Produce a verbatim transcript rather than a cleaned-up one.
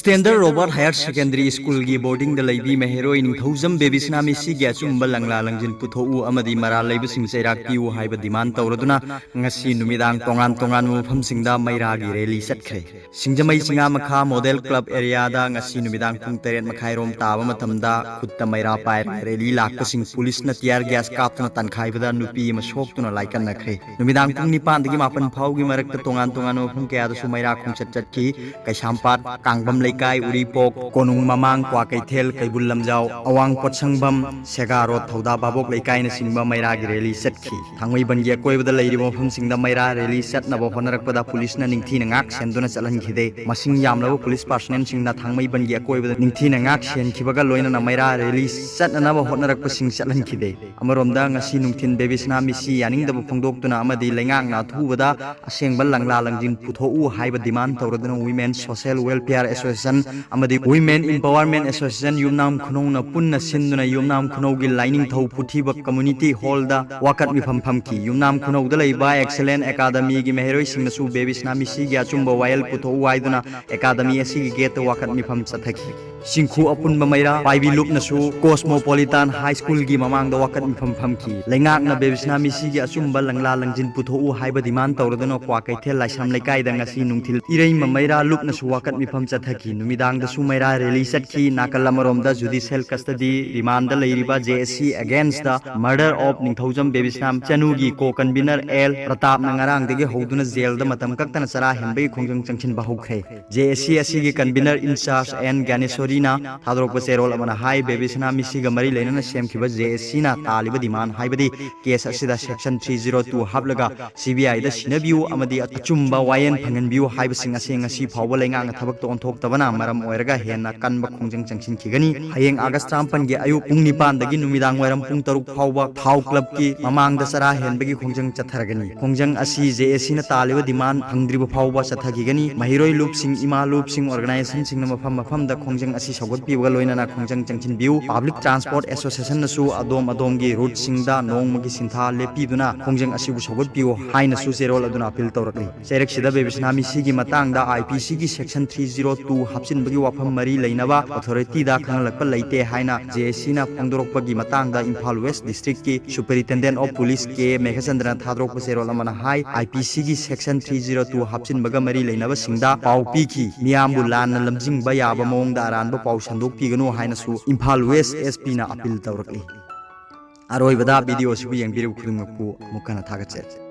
Standard Robert Higher Secondary Schoolꯒꯤ boardingꯗ ꯂꯩꯕꯤ ꯃꯍꯩꯔꯣꯏ ꯅꯤꯡꯊꯧꯖꯝ ꯕꯦꯕꯤꯁꯅꯥ ꯃꯤꯁꯤꯒꯤ ꯑꯆꯨꯝꯕ ꯂꯪꯂꯥ ꯂꯪꯖꯤꯟ ꯄꯨꯊꯣꯛꯎ ꯑꯃꯗꯤ ꯃꯔꯥꯜ ꯂꯩꯕꯁꯤꯡ ꯆꯩꯔꯥꯛ ꯄꯤꯌꯨ ꯍꯥꯏꯕ demand ꯇꯧꯔꯗꯨꯅ ꯉꯁꯤ ꯅꯨꯃꯤꯗꯥꯡ ꯇꯣꯉꯥꯟ ꯇꯣꯉꯥꯟꯕ ꯃꯐꯝꯁꯤꯡꯗ ꯃꯩꯔꯥꯒꯤ rally ꯆꯠꯈ꯭ꯔꯦ꯫ ꯁꯤꯡꯖꯃꯩ ꯆꯤꯉꯥꯃꯈꯥ Model Club areaꯗ ꯉꯁꯤ ꯅꯨꯃꯤꯗꯥꯡ ꯄꯨꯡ ꯇꯔꯦꯠ ꯃꯈꯥꯏꯔꯣꯝ ꯇꯥꯕ ꯃꯇꯝꯗ ꯈꯨꯠꯇ ꯃꯩꯔꯥ ꯄꯥꯏꯔꯒ rally ꯂꯥꯛꯄꯁꯤꯡ ꯄꯨꯂꯤꯁꯅ tear gas ꯀꯥꯞꯇꯨꯅ ꯇꯥꯟꯈꯥꯏꯕꯗ ꯅꯨꯄꯤ ꯑꯃ ꯁꯣꯛꯇꯨꯅ ꯂꯥꯏꯀꯠꯅꯈ꯭ꯔꯦ꯫ ꯅꯨꯃꯤꯗꯥꯡ ꯄꯨꯡ ꯅꯤꯄꯥꯟꯗꯒꯤ ꯃꯥꯄꯟ ꯐꯥꯎꯒꯤ ꯃꯔꯛꯇ ꯇꯣꯉꯥꯟ ꯇꯣꯉꯥꯟꯕ ꯃꯐꯝ ꯀꯌꯥꯗꯁꯨ ꯃꯩꯔꯥ ꯈꯣꯡꯆꯠ ꯆꯠꯈꯤ꯫ ꯀꯩꯁꯥꯝꯄꯥꯠ, ꯀꯥꯡꯕꯝ ꯂꯩꯀꯥꯏ, ꯎꯔꯤꯄꯣꯛ, ꯀꯣꯅꯨꯡ ꯃꯃꯥꯡ, ꯀ꯭ꯋꯥꯀꯩꯊꯦꯜ, ꯀꯩꯕꯨꯜ ꯂꯝꯖꯥꯎ, ꯑꯋꯥꯡ ꯄꯣꯠꯁꯪꯕꯝ, ꯁꯦꯒꯥ ꯔꯣꯗ, ꯊꯧꯗꯥ ꯚꯥꯕꯣꯛ ꯂꯩꯀꯥꯏꯅꯆꯤꯡꯕ ꯃꯩꯔꯥꯒꯤ rally ꯆꯠꯈꯤ꯫ ꯊꯥꯡꯃꯩꯕꯟꯒꯤ ꯑꯀꯣꯏꯕꯗ ꯂꯩꯔꯤꯕ ꯃꯐꯝꯁꯤꯡꯗ ꯃꯩꯔꯥ rally ꯆꯠꯅꯕ ꯍꯣꯠꯅꯔꯛꯄꯗ ꯄꯨꯂꯤꯁꯅ ꯅꯤꯡꯊꯤꯅ ꯉꯥꯛ ꯁꯦꯟꯗꯨꯅ ꯆꯠꯍꯟꯈꯤꯗꯦ꯫ ꯃꯁꯤꯡ ꯌꯥꯝꯂꯕ ꯄꯨꯂꯤꯁ personnelꯁꯤꯡꯅ ꯊꯥꯡꯃꯩꯕꯟꯒꯤ ꯑꯀꯣꯏꯕꯗ ꯅꯤꯡꯊꯤꯅ ꯉꯥꯛ ꯁꯦꯟꯈꯤꯕꯒ ꯂꯣꯏꯅꯅ ꯃꯩꯔꯥ rally ꯆꯠꯅꯅꯕ ꯍꯣꯠꯅꯔꯛꯄꯁꯤꯡ ꯆꯠꯍꯟꯈꯤꯗꯦ꯫ ꯑꯃꯔꯣꯝꯗ ꯉꯁꯤ ꯅꯨꯡꯊꯤꯜ ꯕꯦꯕꯤꯁꯅꯥ ꯃꯤꯁꯤ ꯌꯥꯅꯤꯡꯗꯕ ꯐꯣꯡꯗꯣꯛꯇꯨꯅ ꯑꯃꯗꯤ ꯂꯩꯉꯥꯛꯅ ꯑꯊꯨꯕꯗ ꯑꯁꯦꯡꯕ ꯂꯪꯂꯥ ꯂꯪꯖꯤꯟ ꯄꯨꯊꯣꯛꯎ ꯍꯥꯏꯕ demand ꯇꯧꯔꯗꯨꯅ Women Social Welfare Association ꯑꯃꯗꯤ Women Empowerment Association ꯌꯨꯝꯅꯥꯝ ꯈꯨꯅꯧꯅ ꯄꯨꯟꯅ ꯁꯤꯟꯗꯨꯅ ꯌꯨꯝꯅꯥꯝ ꯈꯨꯅꯧꯒꯤ ꯂꯥꯏꯅꯤꯡꯊꯧ ꯄꯨꯊꯤꯕ community hallꯗ ꯋꯥꯀꯠ ꯃꯤꯐꯝ ꯐꯝꯈꯤ꯫ ꯌꯨꯝꯅꯥꯝ ꯈꯨꯅꯧꯗ ꯂꯩꯕ Excellent Academyꯒꯤ ꯃꯍꯩꯔꯣꯏꯁꯤꯡꯅꯁꯨ ꯕꯦꯕꯤꯁꯅꯥ ꯃꯤꯁꯤꯒꯤ ꯑꯆꯨꯝꯕ ꯋꯥꯌꯦꯜ ꯄꯨꯊꯣꯛꯎ ꯍꯥꯏꯗꯨꯅ academy ꯑꯁꯤꯒꯤ gateꯇ ꯋꯥꯀꯠ ꯃꯤꯐꯝ ꯆꯠꯊꯈꯤ꯫ ꯆꯤꯡꯈꯨ ꯑꯄꯨꯟꯕ ꯃꯩꯔꯥ ꯄꯥꯏꯕꯤ ꯂꯨꯞꯅꯁꯨ Cosmopolitan High Schoolꯒꯤ ꯃꯃꯥꯡꯗ ꯋꯥꯀꯠ ꯃꯤꯐꯝ ꯐꯝꯈꯤ꯫ ꯂꯩꯉꯥꯛꯅ ꯕꯦꯕꯤꯁꯅꯥ ꯃꯤꯁꯤꯒꯤ ꯑꯆꯨꯝꯕ ꯂꯪꯂꯥ ꯂꯪꯖꯤꯟ ꯄꯨꯊꯣꯛꯎ ꯍꯥꯏꯕ demand ꯇꯧꯔꯗꯨꯅ ꯀ꯭ꯋꯥꯀꯩꯊꯦꯜ ꯂꯥꯏꯁ꯭ꯔꯝ ꯂꯩꯀꯥꯏꯗ ꯉꯁꯤ ꯅꯨꯡꯊꯤꯜ ꯏꯔꯩꯃ ꯃꯩꯔꯥ ꯂꯨꯞꯅꯁꯨ ꯋꯥꯀꯠ ꯃꯤꯐꯝ ꯆꯠꯊꯈꯤ꯫ ꯅꯨꯃꯤꯗꯥꯡꯗꯁꯨ ꯃꯩꯔꯥ rally ꯆꯠꯈꯤ꯫ ꯅꯥꯀꯜ ꯑꯃꯔꯣꯝꯗ judicial custody remandꯗ ꯂꯩꯔꯤꯕ JAC againstꯗ murder of Ningthoujam ꯕꯦꯕꯤꯁꯅꯥ ꯆꯅꯨꯒꯤ co-convener L ꯄ꯭ꯔꯇꯥꯞꯅ ꯉꯔꯥꯡꯗꯒꯤ ꯍꯧꯗꯨꯅ jailꯗ ꯃꯇꯝ ꯀꯛꯇꯅ ꯆꯔꯥ ꯍꯦꯟꯕꯒꯤ ꯈꯣꯡꯖꯪ ꯆꯪꯁꯤꯟꯕ ꯍꯧꯈ꯭ꯔꯦ꯫ JAC ꯑꯁꯤꯒꯤ convener in charge N ꯒ꯭ꯌꯥꯅꯦꯁꯣꯔꯤꯅ ꯊꯥꯗꯣꯔꯛꯄ ꯆꯦꯔꯣꯜ ꯑꯃꯅ ꯍꯥꯏ, ꯕꯦꯕꯤꯁꯅꯥ ꯃꯤꯁꯤꯒ ꯃꯔꯤ ꯂꯩꯅꯅ ꯁꯦꯝꯈꯤꯕ JACꯅ ꯇꯥꯜꯂꯤꯕ demand ꯍꯥꯏꯕꯗꯤ case ꯑꯁꯤꯗ section three zero two ꯍꯥꯞꯂꯒ CBIꯗ ꯁꯤꯟꯅꯕꯤꯌꯨ ꯑꯃꯗꯤ ꯑꯆꯨꯝꯕ ꯋꯥꯌꯦꯜ ꯐꯪꯍꯟꯕꯤꯌꯨ ꯍꯥꯏꯕꯁꯤꯡ ꯑꯁꯤ ꯉꯁꯤ ꯐꯥꯎꯕ ꯂꯩꯉꯥꯛꯅ ꯊꯕꯛꯇ ꯑꯣꯟꯊꯣꯛꯇꯕꯅ ꯃꯔꯝ ꯑꯣꯏꯔꯒ ꯍꯦꯟꯅ ꯀꯟꯕ ꯈꯣꯡꯖꯪ ꯆꯪꯁꯤꯟꯈꯤꯒꯅꯤ꯫ ꯍꯌꯦꯡ ꯑꯥꯒꯁ ꯇꯔꯥꯃꯥꯄꯟꯒꯤ ꯑꯌꯨꯛ ꯄꯨꯡ ꯅꯤꯄꯥꯟꯗꯒꯤ ꯅꯨꯃꯤꯗꯥꯡ ꯋꯥꯏꯔꯝ ꯄꯨꯡ ꯇꯔꯨꯛ ꯐꯥꯎꯕ ꯊꯥꯎ clubꯀꯤ ꯃꯃꯥꯡꯗ ꯆꯔꯥ ꯍꯦꯟꯕꯒꯤ ꯈꯣꯡꯖꯪ ꯆꯠꯊꯔꯒꯅꯤ꯫ ꯈꯣꯡꯖꯪ ꯑꯁꯤ JACꯅ ꯇꯥꯜꯂꯤꯕ demand ꯐꯪꯗ꯭ꯔꯤꯕ ꯐꯥꯎꯕ ꯆꯠꯊꯈꯤꯒꯅꯤ꯫ ꯃꯍꯩꯔꯣꯏ ꯂꯨꯞꯁꯤꯡ, ꯏꯃꯥ ꯂꯨꯞꯁꯤꯡ, organizationꯁꯤꯡꯅ ꯃꯐꯝ ꯃꯐꯝꯗ ꯈꯣꯡꯖꯪ ꯑꯁꯤ ꯁꯧꯒꯠꯄꯤꯕꯒ ꯂꯣꯏꯅꯅ ꯈꯣꯡꯖꯪ ꯆꯪꯁꯤꯟꯕꯤꯌꯨ꯫ Public Transport Association ꯅꯁꯨ ꯑꯗꯣꯝ ꯑꯗꯣꯝꯒꯤ route ꯁꯤꯡꯗ ꯅꯣꯡꯃꯒꯤ ꯁꯤꯟꯊꯥ ꯂꯦꯞꯄꯤꯗꯨꯅ ꯈꯣꯡꯖꯪ ꯑꯁꯤꯕꯨ ꯁꯧꯒꯠꯄꯤꯌꯨ ꯍꯥꯏꯅꯁꯨ ꯆꯦꯔꯣꯜ ꯑꯗꯨꯅ appeal ꯇꯧꯔꯛꯂꯤ꯫ ꯆꯩꯔꯛꯁꯤꯗ ꯕꯦꯕꯤꯁꯅꯥ ꯃꯤꯁꯤꯒꯤ ꯃꯇꯥꯡꯗ I P C ꯒꯤ section three zero two ꯍꯥꯞꯆꯤꯟꯕꯒꯤ ꯋꯥꯐꯝ ꯃꯔꯤ ꯂꯩꯅꯕ authority ꯗ ꯈꯪꯍꯜꯂꯛꯄ ꯂꯩꯇꯦ ꯍꯥꯏꯅ J A C ꯅ ꯐꯣꯡꯗꯣꯔꯛꯄꯒꯤ ꯃꯇꯥꯡꯗ ꯏꯝꯐꯥꯜ West District ꯀꯤ Superintendent of Police K ꯃꯦꯘꯆꯟꯗ꯭ꯔꯅ ꯊꯥꯗꯣꯔꯛꯄ ꯆꯦꯔꯣꯜ ꯑꯃꯅ ꯍꯥꯏ, I P C ꯒꯤ section three zero two ꯍꯥꯞꯆꯤꯟꯕꯒ ꯃꯔꯤ ꯂꯩꯅꯕꯁꯤꯡꯗ ꯄꯥꯎ ꯄꯤꯈꯤ꯫ ꯃꯤꯌꯥꯝꯕꯨ ꯂꯥꯟꯅ ꯂꯝꯖꯤꯡꯕ ꯌꯥꯕ ꯃꯑꯣꯡꯗ ꯑꯔꯥꯟꯕ ꯄꯥꯎ ꯁꯟꯗꯣꯛꯄꯤꯒꯅꯨ ꯍꯥꯏꯅꯁꯨ ꯏꯝꯐꯥꯜ West S P ꯅ appeal ꯇꯧꯔꯛꯂꯤ꯫ ꯑꯔꯣꯏꯕꯗ video ꯑꯁꯤꯕꯨ ꯌꯦꯡꯕꯤꯔꯤꯕ ꯈꯨꯗꯤꯡꯃꯛꯄꯨ ꯑꯃꯨꯛ ꯍꯟꯅ ꯊꯥꯒꯠꯆꯔꯤ꯫